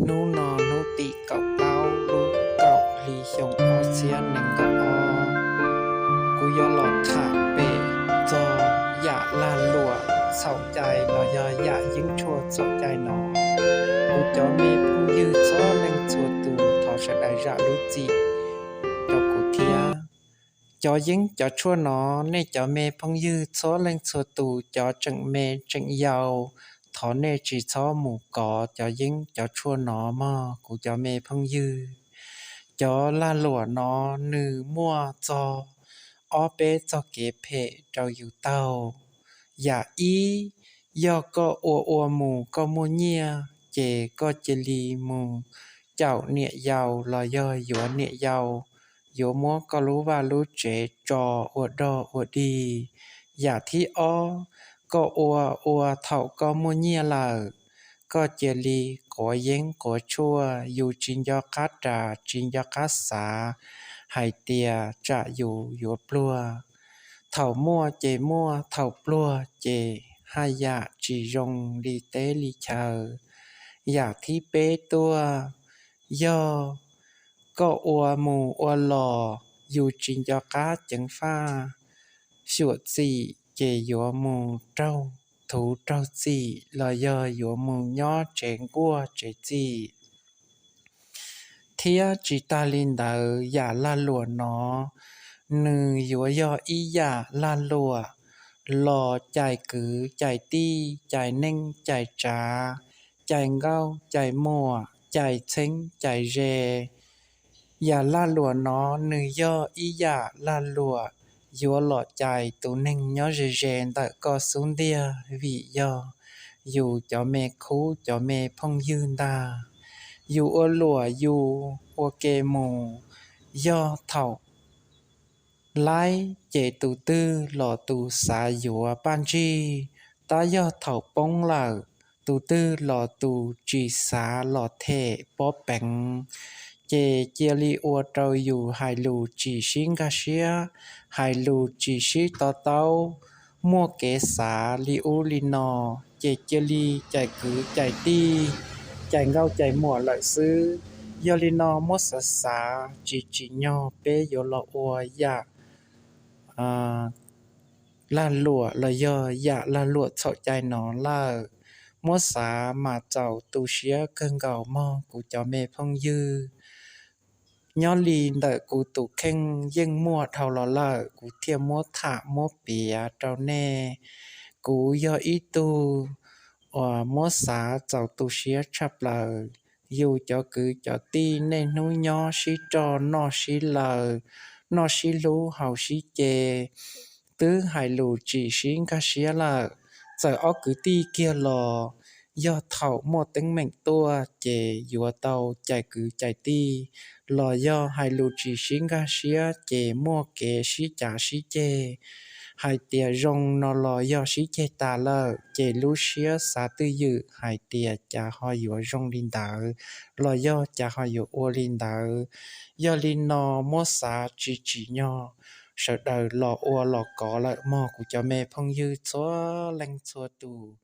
Hnub no hnub tim kaum plaub lub kaum hli xyoo ob txhiab nees nkaum ob, kuv yuav los tham pem txog yam lag luam txhaum cai los yog yam yeeb tshuaj txhaum cai no. Kuv cov me phooj ywg txhua leej txhua tus, thov sawv daws zam lub txim rau kuv thiab. Cov yeeb cov tshuaj no, nej cov me phooj ywg txhua leej txhua tus, cov tseem me tseem yau, thov nej tsis txhob mus kov cov yeeb cov tshuaj no mog kuv cov me phooj ywg. Cov lag luam no nws muaj txog ob peb txoj kev phem rau yus taug. Yam ib, yog koj ua ua mus koj muaj nyiaj, ces koj cia li mus caum niam yau los yog yuav niam yau, yuav muab koj lub vaj lub tsev tso ua dog ua dig. Yam thib ob, koj ua ua thaum koj muaj nyiaj lawm, koj cia li quav yeeb quav tshuaj, yus tsis nco qab ras tsis nco qab xav hais tias tsam yus yuav pluag. Thaum muaj ces muaj, thaum pluag ces haj yam tsis zoo li teb li chaw. Yam thib peb tuaj, yog koj ua mus ua los yus tsis nco qab ceev faj xyuam txim, ces yuav mus raug thuv raug txim los yog yuav mus nyob tsev nkuaj tsev txim. Thiab tsis tag li ntawd, yam lag luam no nws yuav yog ib yam lag luam los cais kwv cais tij, cais neej cais tsav, cais nkauj cais muam, cais txheeb cais ze. Yam lag luam no nws yog ib yam lag luam yuav los cais tus neeg nyob ze ze ntawm koj xub ntiag, vim yog yus cov me khub cov me phooj ywg ntag. Yus ua luam yus ua ke mus, yog thaum laib ces tus twg los tus xav yuav paj ntsig, tab yog thaum poob lawm, tus twg los tus tsis xav los them pob peev, ces cia li ua rau yus hais lus tsis sib nkag siab, hais lus tsis sib to taub, muaj kev xav li ub li no, ces cia li cais kwv cais tij, cais nkauj cais muam lawm xwb. Yog li no muab xav xav tsis tsim nyog peb yuav los ua yam lag luam los yog yam lag luam txhaum cai no lawm. Muab xav mas txaus tu siab kawg nkaus mog kuv cov me phooj ywg. Nyob li ntawm kuv tus kheej yeej muaj dhau los lawm, kuv thiaj muab tham muab piav rau nej. Kuv yog ib tug uas muab xav txaus tu siab tshaj plaws. Yus cov kwv cov tij niaj hnub nyob sib roj noj sib laws, noj sib hlub haus sib ce, twb hais lus tsis sib nkag siab lawm, txawm ob kwv tij kiag los yog thaum muaj teeb meem tuaj ces yuav tau cais kwv cais tij, los yog hais lus tsis sib nkag siab ces muaj kev sib cav sib ceg. Hais tias zoo no los yog sib ceg tas lawm, ces lub siab xav twj ywm hais tias cas ho yuav zoo li ntawd, los yog cas ho yuav ua li ntawd. Yog li no muab xav tsis tsim nyog sawv daws los ua los kov lawm mog kuv cov me phooj ywg txhua leej txhua tus.